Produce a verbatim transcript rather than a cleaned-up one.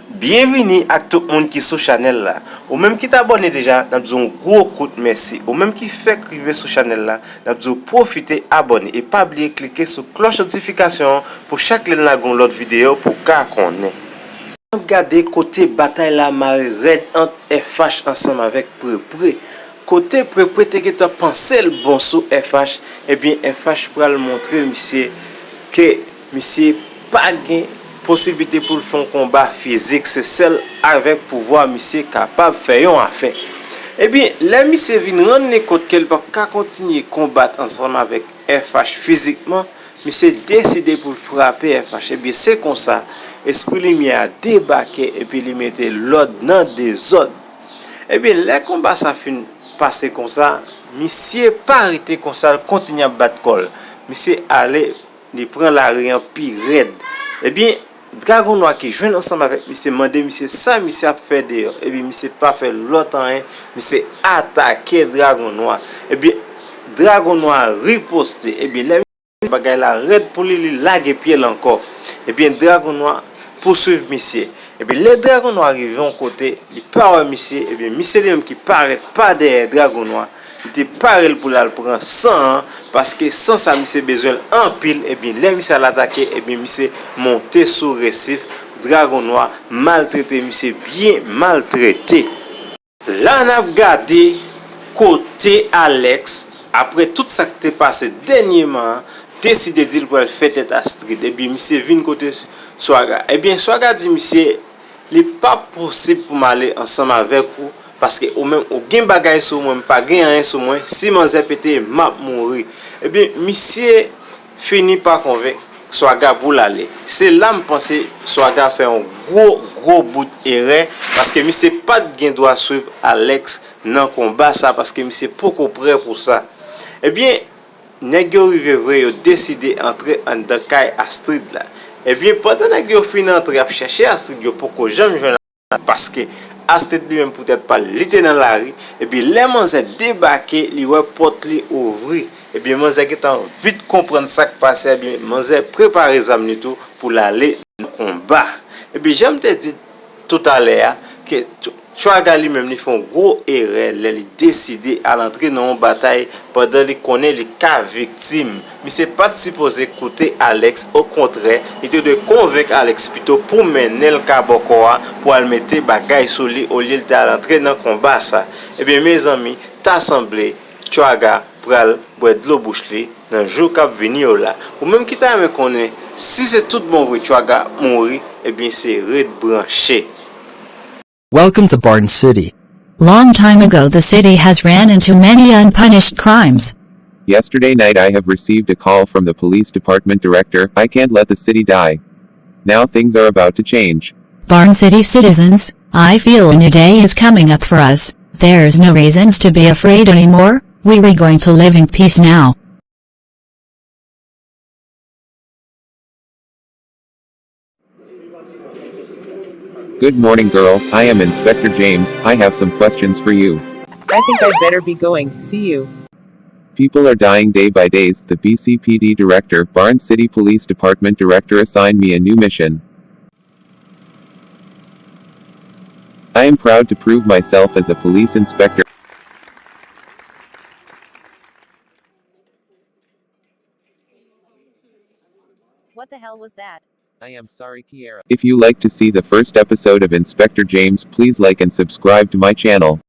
Byenvini ak tout moun ki sou chanèl la. Ou menm ki t abòne deja, n ap di w yon gwo kout mèsi. Ou menm ki fèk rive sou chanèl la, n ap di w pwofite abòne e pa bliye klike sou klòch notifikasyon an pou chak lè n lage yon lòt videyo pou w ka konnen. N ap gade kote batay la mare rèd ant F H ansanm avèk Prepre. Kote Prepre te gentan panse l bon sou F H, ebyen F H pral montre misye ke misye pa gen posiblite pou l fè yon konba fizik, se sèl avèk pouvwa misye kapab fè yon afè. Ebyen, lè misye vin rann li kont ke l p ap ka kontinye konbat ansanm avèk F H fizikman, misye deside pou l frape F H. Ebyen, se konsa, Espri Limyè a debake epi li mete lòd nan dezòd. Ebyen, lè konba sa fin pase konsa, misye pa rete konsa, l kontinye ap bat kò l. Misye ale, li pran lari an pi rèd. Ebyen, Dragon Nwa ki jwenn ansanm avèk misye mande misye sa misye ap fè deyò. Ebyen, misye pa fè lòt anyen, misye atake Dragon Nwa. Ebyen, Dragon Nwa riposte. Ebyen, lè bagay la rèd pou li, li lage pye l ankò. Ebyen, Dragon Nwa pouswiv misye. Ebyen, lè Dragon Nwa rive yon kote, li pa wè misye, ebyen, misye li menm ki parèt pa dèyè Dragon Nwa, li te pare l pou l al pran san an, paske san sa misye bezwen l anpil, ebyen, lè misye al atake, ebyen, misye monte sou resif, Dragon Nwa maltrete misye byen maltrete. La n ap gade kote Alex, apre tout sa k te pase dènyèman an, deside di l pral fè tèt Astrid. Ebyen, misye vin kote Swaga. Ebyen, Swaga di misye, li p ap posib pou m ale ansanm avèk ou, paske ou menm ou gen bagay sou mwen, m pa gen anyen sou mwen, si manzè pete, m ap mouri. Ebyen, misye fini pa konvenk Swaga pou l ale. Se la m panse Swaga fè yon gwo, gwo bout erè, paske misye pa t gen dwa swiv Alex nan konba sa, paske misye poko prè pou sa. Ebyen, nèg yo rive vre, yo deside antre anndan kay Astrid la. Ebyen, pandan nèg yo fin antre ap chèche Astrid, yo poko janm jwenn Paske Astrid li menm poutèt pa l, li te nan lari, epi lè manzè debake, li wè pòt li ouvri. Ebyen, manzè gentan vit konprann sa k pase, ebyen, manzè prepare zam li tou pou l ale nan konba. Epi, jan m te di toutalè a, ke Ch-, Chwaga li menm, li fè yon gwo erè lè li deside al antre nan yon batay pandan li konnen li ka viktim. Misye pa t sipoze koute Alex, okontrè, li te dwe konvenk Alex pito pou mennen l ka bò kò a pou al mete bagay sou li olye l ta al antre nan konba sa. Ebyen, mezanmi, ta sanble Chwaga pral bwè dlo bouch li nan jou k ap vini yo la. Ou menm ki ta renmen konnen si se tout bon vre Chwaga mouri, ebyen, se ret branche. Welcome to Barn City. Long time ago the city has ran into many unpunished crimes. Yesterday night I have received a call from the police department director, I can't let the city die. Now things are about to change. Barn City citizens, I feel a new day is coming up for us. There's no reasons to be afraid anymore. We are going to live in peace now. Good morning, girl. I am Inspector James. I have some questions for you. I think I'd better be going. See you. People are dying day by days. The B C P D director, Barn City Police Department director assigned me a new mission. I am proud to prove myself as a police inspector. What the hell was that? I am sorry, Kiera. If you like to see the first episode of Inspector James, please like and subscribe to my channel.